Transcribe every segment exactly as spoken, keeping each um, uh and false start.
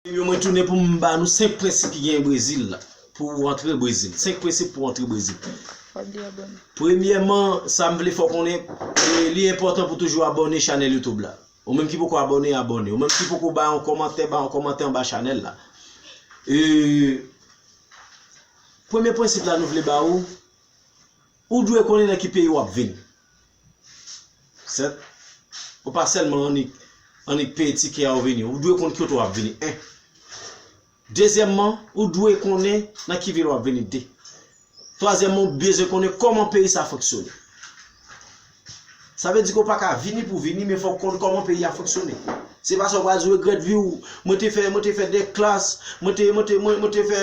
Yo, mwen tounen pou m ba nou senk prensip ki genyen Brezil la. Pou w antre Brezil. Senk prensip pou w antre Brezil. W ap di abòne. Premyèman, sa m vle fè w konnen, e, li enpòtan pou toujou abòne chanèl YouTube la. Ou menm ki poko abòne, abòne. Ou menm ki poko ba yon kòmantè, ba yon kòmantè anba chanèl la. E, premye prensip la nou vle ba ou, ou dwe konnen nan ki peyi w ap vin. Sèt. Ou pa sèlman annik, annik peye tikè a ou vini. Ou dwe konn ki kote w ap vini. En. Dezyèmman, ou dwe konnen nan ki vil w ap vini. De. Twazyèmman, ou bezwen konnen kòman peyi sa fonksyone. Sa vle di ke w pa ka vini pou vini, men fòk w konn kòman peyi a fonksyone. Se pa sa w pral di w regrèt vi w. Mwen te fè, mwen te fè de klas, mwen te, mwen te, mwen, mwen te fè,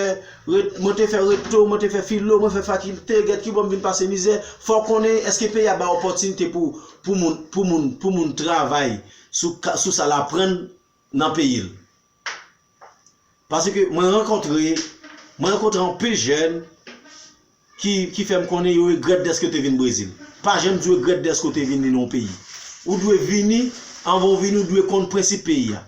ret- mwen te fè reto, mwen te fè filo, mwen fè fakilte, gèt kibò m vin pase mizè. Fò w konnen èske peyi a bay opòtinite pou, pou moun, pou moun, pou moun travay sou, ka- sou sa l aprann nan peyi l. Paske mwen rankontre, mwen rankontre anpil jèn ki, ki fè m konnen yo regrèt dèske yo te vin Brezil. Pa janm di w regrèt dèske w te vin nan yon peyi. Ou dwe vini, anvan w vini, ou dwe konn prensip peyi a.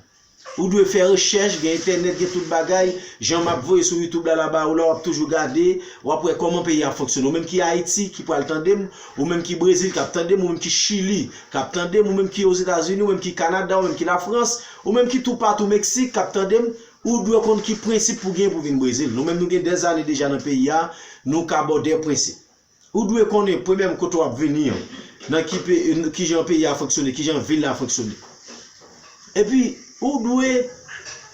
Ou dwe fè rechèch, gen entènèt, gen tout bagay. Jan m ap voye sou YouTube la, laba ou la, w ap toujou gade, w ap wè kòman peyi a fonksyone. Ou menm ki Ayiti, ki pral tande m, ou menm ki Brezil, k ap tande m, ou menm ki Chili, k ap tande m, ou menm ki Ozetazini, ou menm ki Kanada, ou menm ki Lafrans, ou menm ki toupatou Meksik, k ap tande m, ou dwe konn ki prensip pou gen pou vin Brezil. Nou menm nou gen dèzane deja nan peyi a, nou ka ba w de prensip. Ou dwe konnen, premyèman, kote w ap vini an, nan ki pe- kijan peyi a fonksyone, kijan vil la fonksyone. Epi, ou dwe,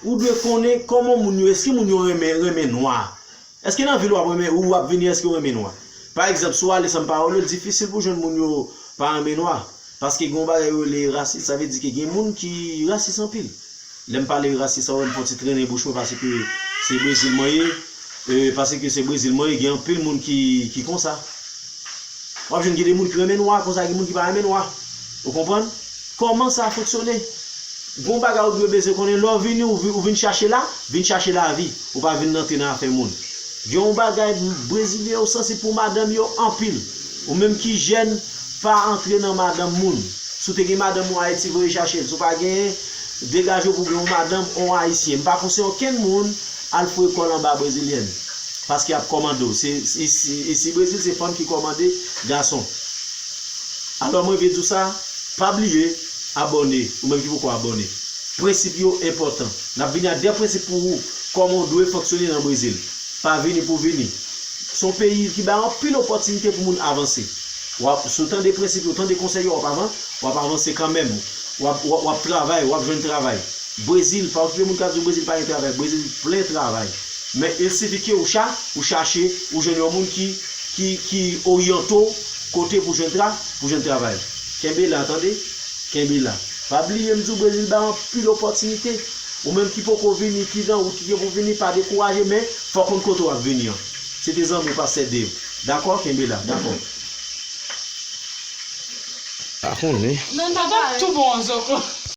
ou dwe konnen kòman moun yo, èske moun yo renmen, renmen nwa? Èske nan vil w ap renmen, ou w ap vini, èske w renmen nwa? Pa egzanp, si w ale São Paulo, l difisil pou jwenn moun yo pa renmen nwa. Paske gen yon bagay yo rele rasis, sa vle di ke gen moun ki rasis anpil. Lè m pale rasis, sa wè m fè yon ti trennen bouch mwen paske se Brezil mwen ye. E, paske se Brezil mwen ye, gen anpil moun ki, ki konsa. W ap jwenn gen de moun ki renmen nwa, konsa gen moun ki pa renmen nwa. Ou konprann? Kòman sa fonksyone? Gon bagay ou dwe bezwen konnen, lè w vini, ou vi- ou vin chache la, vin chache lavi. Ou pa vin antre nan afè moun. Gen yon bagay, Brezilyen yo sansib pou madanm yo anpil. Ou menm ki jèn, pa antre nan madanm moun. Si w te gen madanm ou Ayiti, voye chache l. Si w pa genyen, degaje w pou w gen yon madanm, yon Ayisyen. M pa konseye okenn moun al foure kò l anba Brezilyèn. Paske y ap kòmande w. Se, isi, isi Brezil, se fanm ki kòmande gason. Alò, mwen vle di w sa, pa bliye abòne, ou menm ki poko abòne. Prensip yo enpòtan. N ap vini ak de prensip pou ou, kòman w dwe fonksyone nan Brezil. Pa vini pou vini. Se yon peyi ki bay anpil opòtinite pou moun avanse. W ap, si w tande prensip yo, tande konsèy yo, w ap avan- w ap avanse kanmenm. W ap, w ap, w ap travay, w ap jwenn travay. Brezil, pa okipe moun k ap di w Brezil pa gen travay. Brezil plen travay. Men il sifi ke ou cha- ou chache, ou jwenn yon moun ki, ki, ki oryante w kote pou jwenn tra- pou jwenn travay. Kenbe la, tande? Kenbe la. Pa bliye m di w Brezil bay anpil opòtinite. Ou menm ki poko vini, ki nan wout, ki gen pou vini, pa dekouraje, men fò w konn kote w ap vini an. Se te zanmi w, Pastè Dave. Dakò? Kenbe la. Dakò. Pa konnen. Sa t ap tou bon, Zoklo.